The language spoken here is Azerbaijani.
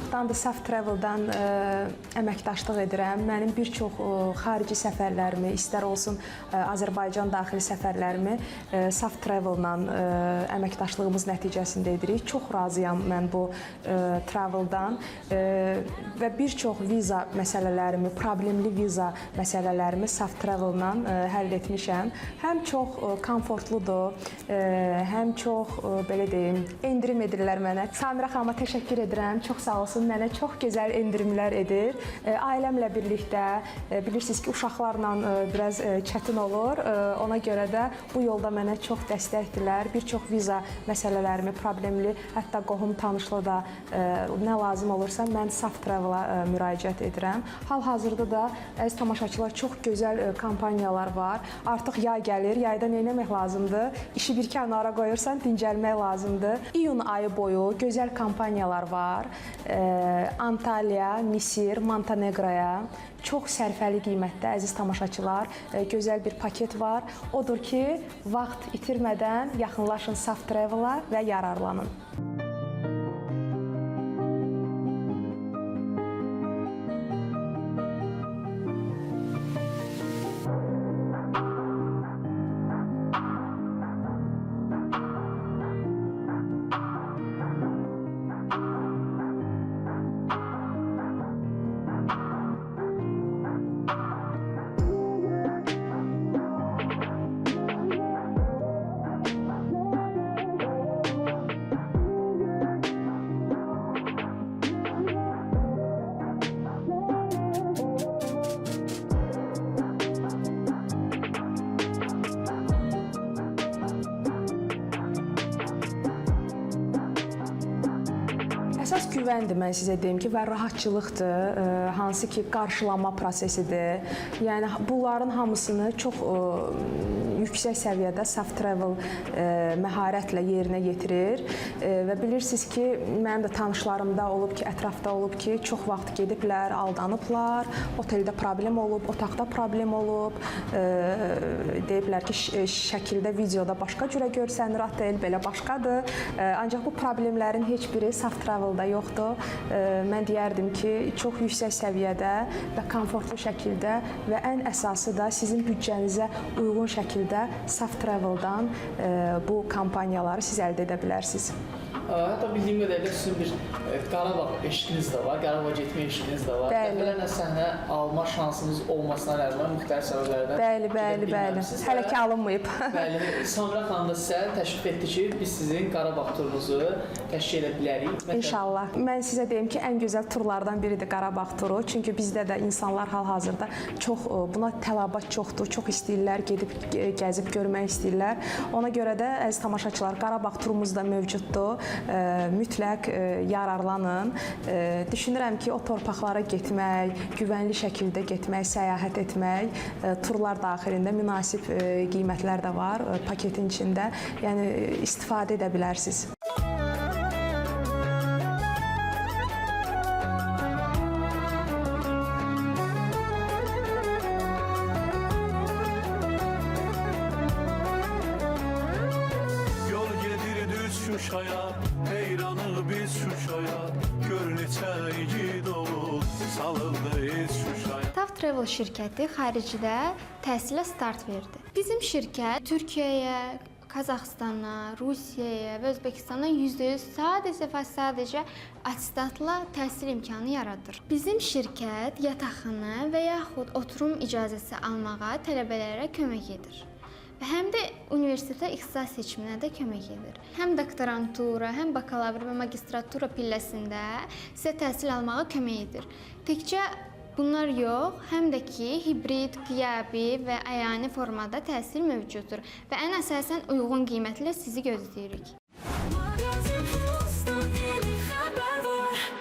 Çoxdandır Saf Travel-dan əməkdaşlıq edirəm. Mənim bir çox xarici səfərlərimi, istər olsun Azərbaycan daxili səfərlərimi Saf Travel-la əməkdaşlığımız nəticəsində edirik. Çox razıyam mən bu Travel-dan və bir çox viza məsələlərimi, problemli viza məsələlərimi Saf Travel-la həll etmişəm. Həm çox komfortludur, həm çox belə deyim, endirim edirlər mənə. Samirə xanıma təşəkkür edirəm. Çox sağ olsun, mənə çox gözəl endirimlər edir. Ailəmlə birlikdə, bilirsiniz ki, uşaqlarla biraz çətin olur. Ona görə də bu yolda mənə çox dəstəkdirlər. Bir çox viza məsələlərimi, problemli, hətta qohum tanışla da nə lazım olursa mən Saf Travel-a müraciət edirəm. Hal-hazırda da əziz tamaşaçılar, çox gözəl kampaniyalar var. Artıq yay gəlir. Yayda nə etmək lazımdır? İşi bir kənara qoyursan, dincəlmək lazımdır. İyun ayı boyu gözəl kampaniyalar var. Antalya, Misir, Montenegroya çox sərfəli qiymətdə, əziz tamaşaçılar, gözəl bir paket var. Odur ki, vaxt itirmədən yaxınlaşın Saf Travel-a və yararlanın. Əsas güvəndir, mən sizə deyim ki, və rahatçılıqdır, hansı ki, qarşılama prosesidir. Yəni bunların hamısını çox yüksək səviyyədə Saf Travel məharətlə yerinə yetirir. Və bilirsiniz ki, mənim də tanışlarımda olub ki, ətrafda olub ki, çox vaxt gediblər, aldanıblar, oteldə problem olub, otaqda problem olub. Deyiblər ki, şəkildə, videoda başqa cürə görsənir otel, belə başqadır. Ancaq bu problemlərin heç biri Saf Travel-da yoxdur. Mən deyərdim ki, çox yüksək səviyyədə və komfortlu şəkildə və ən əsası da sizin büdcənizə uyğun şəkildə Saf Travel-dan bu kampaniyaları siz əldə edə bilərsiniz. Hətta bildiyim qədərilə sizin bir Qarabağ eşqiniz də var, Qarabağa getmə eşqiniz də var. Bəli. Dəfələrlə səhnə alma şansınız olmasına rəğmən müxtəlif səbəblərdən Bəli, gedə bəli, bəli. bilməmisiniz Hələ və ki alınmayıb. Bəli, Samirə xanım da sizə təklif etdi ki, biz sizin Qarabağ turunuzu təşkil edə bilərik. Məsələn, İnşallah. Mən sizə deyim ki, ən gözəl turlardan biridir Qarabağ turu. Çünki bizdə də insanlar hal-hazırda çox buna tələbat çoxdur, çox istəyirlər, gedib gəzib görmək istəyirlər. Ona görə də əziz tamaşaçılar, Qarabağ turumuz da mövcuddur. Mütləq yararlanın. Düşünürəm ki, o torpaqlara getmək, güvənli şəkildə getmək, səyahət etmək, turlar daxilində münasib qiymətlər də var paketin içində. Yəni istifadə edə bilərsiniz. Yol gedir düz Şuşaya, heyranıq biz Şuşaya. Gör neçə igid oğul salındı iz Şuşaya. Tav Travel şirkəti xaricdə təhsilə start verdi. Bizim şirkət Türkiyəyə, Qazaxıstana, Rusiyaya və Özbəkistana %100 sadəcə və sadəcə attestatla təhsil imkanı yaradır. Bizim şirkət yataqxana və yaxud oturum icazəsi almağa tələbələrə kömək edir. Və həm də universitetə ixtisas seçiminə də kömək edir. Həm doktorantura, həm bakalavr və magistratura pilləsində sizə təhsil almağa kömək edir. Təkcə bunlar yox, həm də ki, hibrid, qiyabi və əyani formada təhsil mövcuddur və ən əsasən uyğun qiymətlə sizi gözləyirik.